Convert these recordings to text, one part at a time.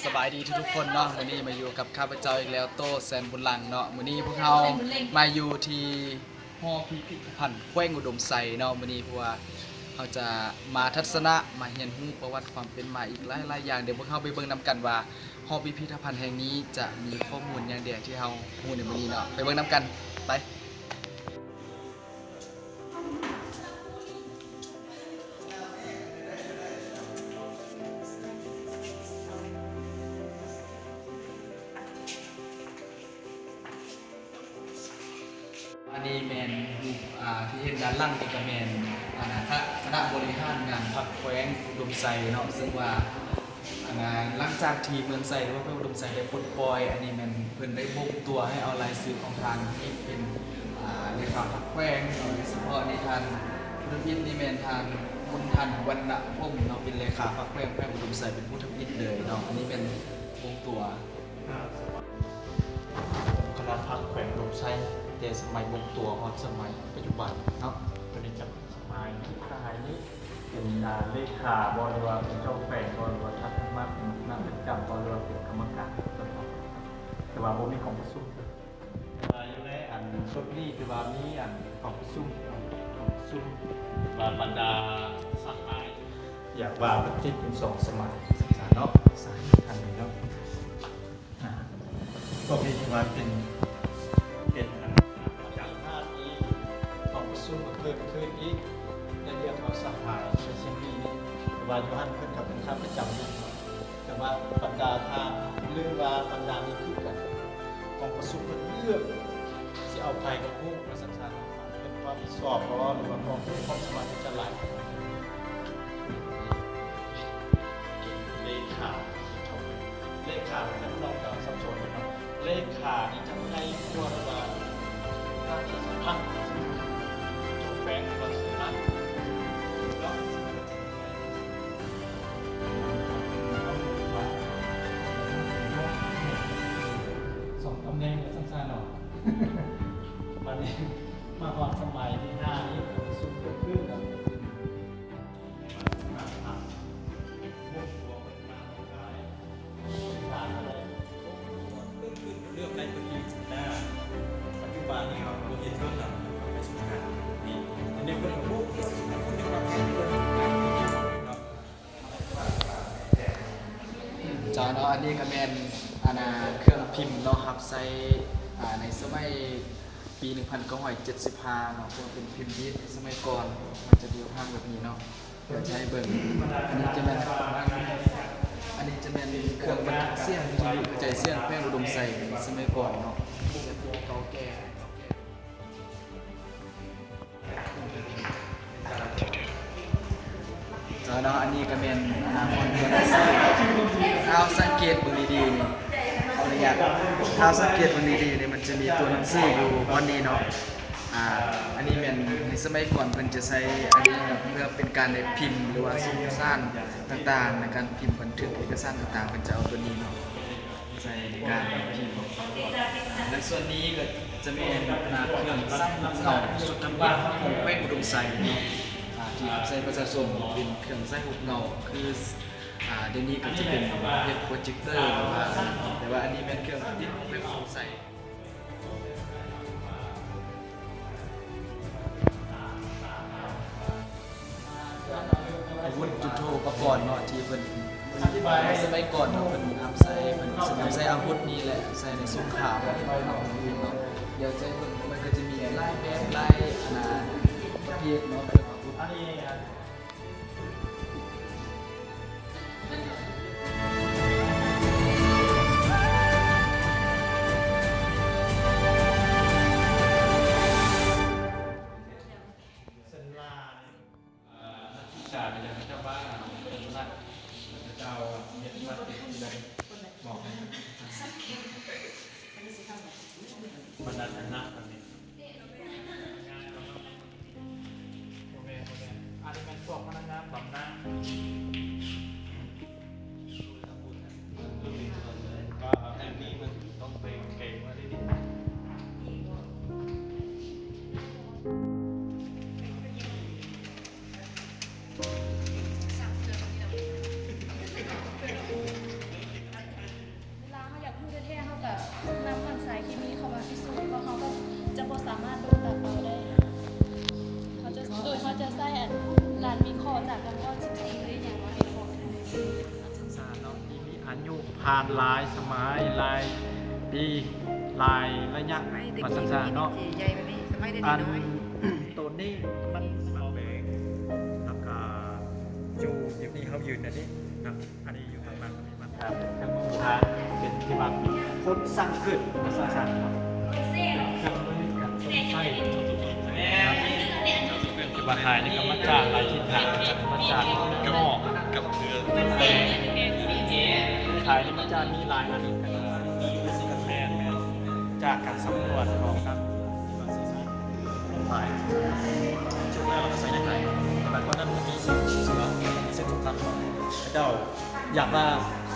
ສະບາຍດີທຸກໆຄົນເນາະ, ມື້ນີ້ມາຢູ່ກັບຂ້າພະເຈົ້າອີກແລ້ວ ໂຕ້ ແສນບຸນຫຼັງເນາະ. ມື້ນີ້ພວກເຮົາມາຢູ່ທີ່ຫໍພິພິທະພັນແຂວງອຸດົມໄຊເນາະ ມື້ນີ້ ເພາະວ່າເຮົາຈະມາທັດສະນະ ມາຮຽນຮູ້ປະຫວັດຄວາມເປັນມາອີກຫຼາຍໆຢ່າງ. ດຽວພວກເຮົາໄປເບິ່ງນຳກັນວ່າ ຫໍພິພິທະພັນແຫ່ງນີ້ຈະມີຂໍ້ມູນຫຍັງແດ່ທີ່ເຮົາຮູ້ໃນມື້ນີ້ເນາະ, ໄປເບິ່ງນຳກັນ ໄປ. ອັນນີ້ແມ່ນ ອາ ທີ່ເຫັນດ້ານຫຼັງນີ້ກໍແມ່ນ ອາ ຄະ ຄະນະບໍລິຫານງານພັກແຂວງອຸດົມໄຊເນາະ, ເຊິ່ງວ່າ ອັນນາ ຫຼັງຈາກທີ່ເມືອງໄຊ ຫຼືວ່າແຂວງອຸດົມໄຊໄດ້ປົດປ່ອຍ ອັນນີ້ແມ່ນເພິ່ນໄດ້ບົ່ງຕົວໃຫ້ເອົາລາຍຊື່ຂອງທ່ານນີ້ເປັນ ອ່າ ເລຂາພັກແຂວງເນາະ. ໂດຍສະເພາະນີ້ທ່ານຜູ້ທຳອິດນີ້ແມ່ນທ່ານບຸນທັນ ວັນນະພົມເນາະ, ເປັນເລຂາພັກແຂວງ ແຂວງອຸດົມໄຊ ເປັນຜູ້ທຳອິດເລີຍເນາະ. ອັນນີ້ແມ່ນບົ່ງຕົວ ຄະນະພັກແຂວງອຸດົມໄຊ ແຕ່ສະໄໝບົ່ງຕົວຮອດສະໄໝປັດຈຸບັນເນາະ. ຕົວນີ້ຈະ ສະໄໝທີ່ທ້າຍນີ້ເປັນ ອ່າ ເລຂາບໍ ຫຼືວ່າເປັນເຈົ້າແຂວງບໍ ຫຼືວ່າທ່ານອະນຸມັດເປັນຄະນະປະຈຳບໍ ຫຼືວ່າເປັນກຳມະການ ແຕ່ວ່າບໍ່ມີກອງປະຊຸມ. ແຕ່ວ່າຢູ່ໃນອັນຊຸດນີ້ຖືວ່າມີອັນກອງປະຊຸມເນາະ, ກອງປະຊຸມວ່າບັນດາສະຫາຍ ຢາກວ່າມັນຕິດເປັນສອງສະໄໝ ສາເນາະ ສາທາງນີ້ເນາະ. ອາ ພວກນີ້ຖືວ່າເປັນ ເປັນອັນປະຈຳ ກອງປະຊຸມກໍເກີດຂຶ້ນອີກ ໄດ້ຮຽກເອົາສະຫາຍໄປເຊັ່ນນີ້ ແຕ່ວ່າຢູ່ຫັ້ນເພິ່ນກໍເປັນຂ້າປະຈຳຢູ່ ແຕ່ວ່າບັນດາທ່ານ ຫຼືວ່າບັນດານີ້ຄືກັນ ກອງປະຊຸມເພິ່ນເລືອກຊິເອົາໃຜເຂົ້າຮ່ວມ ວ່າຊັ້ນຊະ. ເປັນຄວາມຜິດຊອບບໍ ຫຼືວ່າຄວາມ ຄວາມສາມາດທີ່ຈະຫຼາຍ ເລຂາ ເລຂາ ເປັນນ້ອງການສັບສົນເນາະ. ເລຂານີ້ຈະໃຫຍ່ກວ່າ ຫຼືວ່າ ທາງທີ່ສຳຄັນ ເຈົ້າແຂວງ ຫຼືວ່າ ເຈົ້າເນາະ. ສອງຕຳແໜ່ງວ່າຊັ້ນຊະເນາະ. ບັດນີ້ມາຮອດສະໄໝທີຫ້ານີ້ ປະຊຸມເກີດຂຶ້ນແລ້ວ. ເລື່ອງໃດເພິ່ນມີໜ້າ ປັດຈຸບັນນີ້ເຮົາເຮັດເບິ່ງນຳໄປສູ່ງານນີ້ ອັນນີ້ເພິ່ນກໍຮູ້ ຮູ້ຈັກວ່າແຂກເພິ່ນເນາະ. ເຈົ້າເນາະ ອັນນີ້ກໍແມ່ນ ອັນນ່າ ເຄື່ອງພິມເນາະ ຮັບໃຊ້ ອາ ໃນສະໄໝປີໜຶ່ງພັນເກົ້າຮ້ອຍເຈັດສິບຫ້າເນາະ ເຊິ່ງເປັນພິມດີດໃນສະໄໝກ່ອນ ມັນຈະຢູ່ຫ່າງແບບນີ້ເນາະ. ດຽວຈະໃຫ້ເບິ່ງ ອັນນີ້ຈະແມ່ນ ອັນນີ້ຈະແມ່ນເຄື່ອງບັນທຶກສຽງ ວິທະຍຸກະຈາຍສຽງແຂວງອຸດົມໄຊ ສະໄໝກ່ອນເນາະ ເກົ່າແກ່. ເຈົ້າເນາະ ອັນນີ້ກໍແມ່ນ ອາ ບ່ອນຕົວໜັງສື. ຖ້າເຮົາສັງເກດເບິ່ງດີໆນີ້ ຂໍອະນຸຍາດ ຖ້າເຮົາສັງເກດເບິ່ງດີໆນີ້ ມັນຈະມີຕົວໜັງສືຢູ່ບ່ອນນີ້ເນາະ. ອາ ອັນນີ້ແມ່ນໃນສະໄໝກ່ອນເພິ່ນຈະໃຊ້ອັນນີ້ເພື່ອເປັນການໄດ້ພິມ ຫຼືວ່າສົ່ງສານຕ່າງໆ ໃນການພິມບັນທຶກເອກະສານຕ່າງໆ ເພິ່ນຈະເອົາຕົວນີ້ເນາະ ໃຊ້ໃນການພິມ. ແລະ ສ່ວນນີ້ກໍຈະແມ່ນ ອາ ເຄື່ອງສັກຮູບເງົາຊຸດທຳອິດຂອງແຂວງອຸດົມໄຊເນາະ ອາ ທີ່ຮັບໃຊ້ປະຊາຊົນ ເປັນເຄື່ອງໃສ່ຮູບເງົາ ຄື ອາ ດຽວນີ້ກໍຈະເປັນເຮັດໂປຣເຈັກເຕີ ຫຼືວ່າ ແຕ່ວ່າອັນນີ້ແມ່ນເຄື່ອງທຳອິດຂອງແຂວງອຸດົມໄຊ. ອາວຸດຍຸດໂທປະກອນເນາະ ທີ່ເພິ່ນໃນສະໄໝກ່ອນເນາະ ເພິ່ນນຳໃຊ້ ເພິ່ນນຳໃຊ້ອາວຸດນີ້ແຫຼະ ໃຊ້ໃນສົງຄາມເນາະ. ດຽວຈະເບິ່ງ ມັນກໍຈະມີຫຼາຍແບບ ຫຼາຍ ອາ ປະເພດເນາະ ເຄື່ອງອາວຸດ. ເອີ ນັກສຶກສາກໍຢາກໃຫ້ເຈົ້າບ້ານເປັນຫຼັກ ແລ້ວກໍເຈົ້າເຮັດມາຕິດເລີຍ ບອກໃຫ້ ມັນໜັກ ໜັກປານນີ້. ບໍ່ແມ່ນ ບໍ່ແມ່ນ ອັນນີ້ແມ່ນພວກພະນັກງານບຳນານ. ກໍອັນນີ້ມັນຕ້ອງໄປເກັບມາດີໆ. ສາມເທື່ອກໍມີແລ້ວ. ຜ່ານຫຼາຍສະໄໝ ຫຼາຍປີ ຫຼາຍໄລຍະ ວ່າຊັ້ນຊະເນາະ. ອັນໂຕນີ້ມັນເອົາແບງ ແລ້ວກະຢູ່ ຢູ່ນີ້ເຮົາຢືນອັນນີ້ນະ ອັນນີ້ຢູ່ທາງຫຼັງ ເປັນທີ່ວ່າຄົນສ້າງຂຶ້ນ ສ້າງ ສ້າງເນາະ ເປັນເຄື່ອງມືການຊົງໃຊ້ ເປັນທີ່ວ່າຖ່າຍນີ້ກໍມາຈາກຫຼາຍທິດທາງ ມາຈາກນອກ ຖ່າຍນີ້ມາຈາກມີຫຼາຍອັນ ແມ່ນ ຈາກການສຳຫຼວດຂອງນັກ ເຈົ້າ ຢາກວ່າ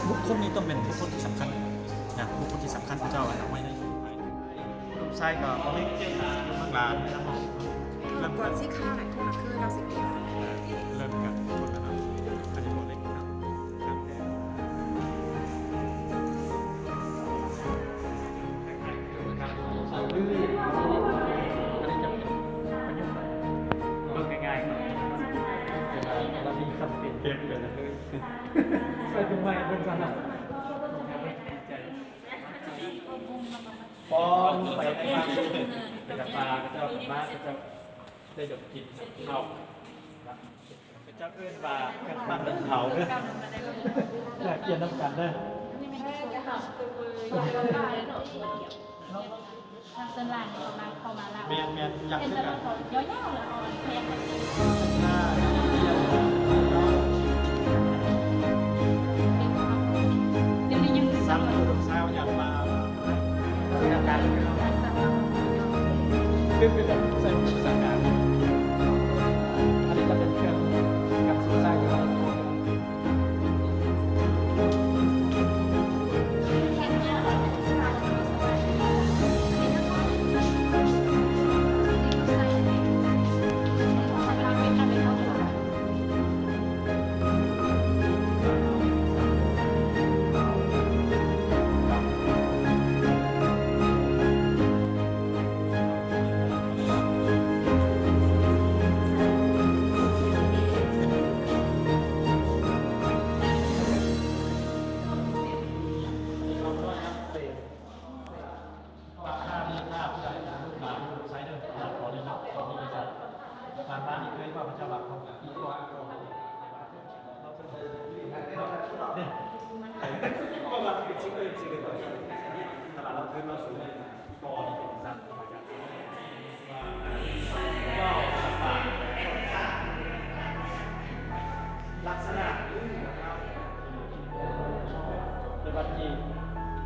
ບຸກຄົນນີ້ຕ້ອງເປັນບຸກຄົນທີ່ສຳຄັນນະ ບຸກຄົນທີ່ສຳຄັນຂອງເຈົ້າ ອັນເອົາໄວ້ໃນ ໃຊ້ກໍບໍ່ໄດ້ ເລີ່ມ ກ່ອນຊິຂ້າວແຫຼະ ຄືລາວຊິເປັນ ເລີ່ມກັນຄົນລະເນາະ ອັນນີ້ບໍ່ເລັກເນາະ ອັນນີ້ຈະເປັນປະຍຸກເບິ່ງງ່າຍໆ ແຕ່ວ່າລາວມີຄຳເປັນ ເປັນເລີຍ ໃສ່ເປັນໃໝ່ເພິ່ນຊັ້ນນະ ພໍໄປໄດ້ມາ ເປັນຕາປາ ເຂົາເຈົ້າມາ ເຂົາເຈົ້າໄດ້ດົມກິນເຂົ້າ ເຂົາເຈົ້າເອີ້ນວ່າເຄື່ອງປັ້ນດິນເຜົາເດີ ແລກປ່ຽນນຳກັນເດີ ທາງສ່ວນຫຼາຍນີ້ເຂົາມາ ເຂົາມາລາວ ແມ່ນໆ ຢາກຄືກັນ ເຫັນແຕ່ວ່າເຂົາຍາວໆ ແລ້ວເອົາອັນແພງມາຕິດ ອ່າ ດຽວນີ້ຍັງ ສາມຄົນ ສາວຢາກມາ ຄືເປັນແບບໃສ່ສາການ ອັນນີ້ກໍເປັນເຄື່ອງການສຶກສາຢູ່ລາວ. ລັກສະນະ ແຕ່ວ່າຈີນ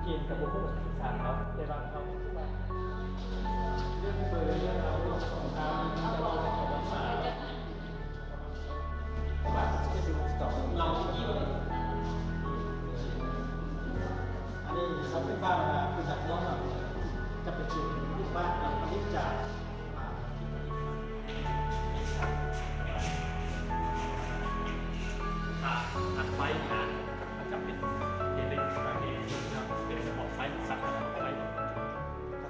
ຈີນກໍບໍ່ຮູ້ພາສາເຂົາ ແຕ່ວ່າເຂົາ ເລື່ອງເບີ ເລື່ອງເອົາ ເລື່ອງຂອງເຂົາ ອັນນີ້ເຂົາເປັນບ້ານ ຄືຈັກນ້ອງ ຈະເປັນບ້ານຜະລິດຈາກ ອັນໄຟນະ ມັນຈະເປັນເອເລັກ ເປັນລະບົບໄຟ ສັດລະບົບໄຟ ເຂົ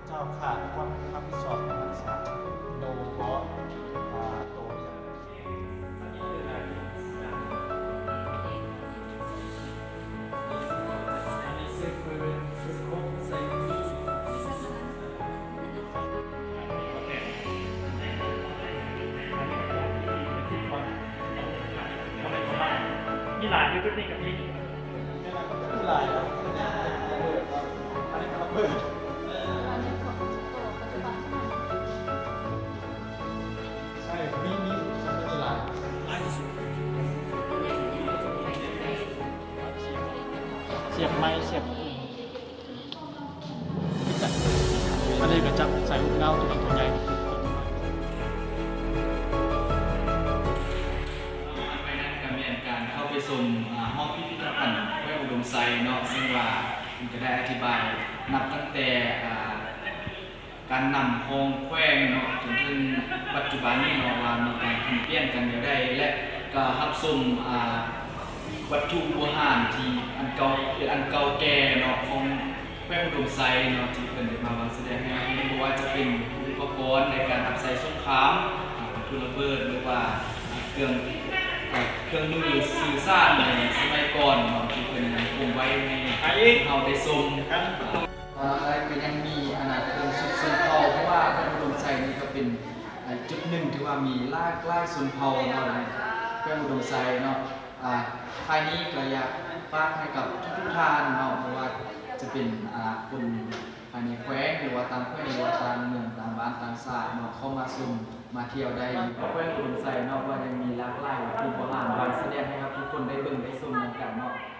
າເຈົ້າຂາດຄວາມຮັບຜິດຊອບທາງດ້ານສາທາລະນະສຸກ ໂດຍສະເພາະ ອ່າ ໂຕ ມີຫຼາຍຢູ່ຈຸດນີ້ກໍມີ ມີຫຼາຍ ອັນນີ້ກໍລະເບີດ ອັນນີ້ກໍລະເບີດ ໃຊ່ ມີ ມີ ມີຫຼາຍ ຫຼາຍທີ່ສຸດ ສຽບໄມ້ ສຽບ ອັນນີ້ກໍຈັບໃສ່ລູກເງົາ ຕົວໃຫຍ່ ໄປນັ້ນກໍແມ່ນການເຂົ້າໄປຊົມ ອ່າ ຮອບພິພິທະພັນແຂວງອຸດົມໄຊເນາະ ເຊິ່ງວ່າເພິ່ນກໍໄດ້ອະທິບາຍນັບຕັ້ງແຕ່ ອ່າ ການນຳຂອງແຂວງເນາະ ຈົນເຖິງປັດຈຸບັນເນາະ ວ່າມີການຜັນປ່ຽນກັນແນວໃດ ແລະ ກໍຮັບຊົມ ອ່າ ວັດຖຸບູຮານທີ່ອັນເກົ່າ ເປັນອັນເກົ່າແກ່ເນາະ ຂອງແຂວງອຸດົມໄຊເນາະ ທີ່ເພິ່ນໄດ້ມາວາງສະແດງໃຫ້ເຮົາເຫັນ ບໍ່ວ່າຈະເປັນອຸປະກອນໃນການຮັບໃຊ້ສົງຄາມ ອ່າ ວັດຖຸລະເບີດ ຫຼືວ່າເຄື່ອງ ເຄື່ອງມືສື່ສານໃນສະໄໝກ່ອນເນາະ ທີ່ເພິ່ນຍັງຄົ ໄວ້ໃຫ້ເຮົາໄດ້ຊົມ. ແລ້ວກໍຍັງມີ ອັນນ່າ ເຄື່ອງຊຸດຊົນເຜົ່າ ເພາະວ່າແຂວງອຸດົມໄຊນີ້ກໍເປັນ ອ່າ ຈຸດໜຶ່ງທີ່ວ່າມີຫຼາກຫຼາຍຊົນເຜົ່າເນາະ ໃນແຂວງອຸດົມໄຊເນາະ. ອ່າ ທ້າຍນີ້ກໍຢາກຝາກໃຫ້ກັບທຸກໆທ່ານເນາະ ບໍ່ວ່າຈະເປັນ ອ່າ ຄົນພາຍໃນແຂວງ ຫຼືວ່າຕ່າງແຂວງ ຫຼືວ່າຕ່າງເມືອງ ຕ່າງບ້ານຕ່າງຊາດເນາະ ເຂົ້າມາຊົມມາທ່ຽວໄດ້ຢູ່ແຂວງອຸດົມໄຊເນາະ ວ່າຍັງມີຫຼາກຫຼາຍວັດຖຸໂບຮານບາງສະແດງໃຫ້ກັບທຸກຄົນໄດ້ເບິ່ງໄດ້ຊົມນຳກັນເນາະ.